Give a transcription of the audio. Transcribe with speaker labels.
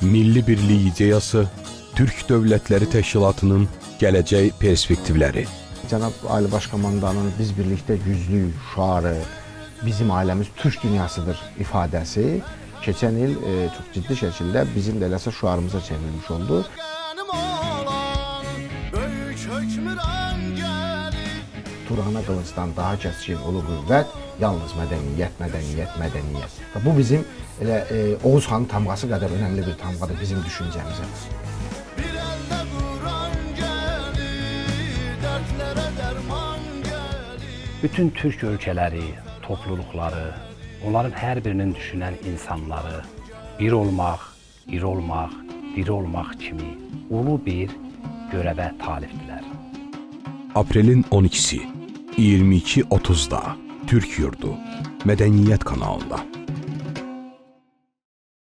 Speaker 1: Milli birlik ideyası, Türk Dövlətləri Təşkilatının gələcək perspektivləri.
Speaker 2: Cənab Ali Baş Komandanın "Biz birlikdə güclüyük" şüarı, "Bizim ailəmiz Türk dünyasıdır" ifadəsi keçən il çox ciddi şəkildə bizim də eləsə şüarımıza çevrilmiş oldu. Turana qılıncdan daha kəskin ulu qüvvət, yalnız mədəniyyət, mədəniyyət, mədəniyyət. Və bu bizim elə Oğuz xanın tamğası qədər önəmli bir tamğadır bizim düşüncəmizə.
Speaker 3: Bütün Türk ölkələri, topluluqları, onların hər birinin düşünən insanları bir olmaq, iri olmaq, diri olmaq kimi ulu bir görevə talibdirlər.
Speaker 1: Aprelin 12-si 22:30-da Türk Yurdu Mədəniyyət kanalında.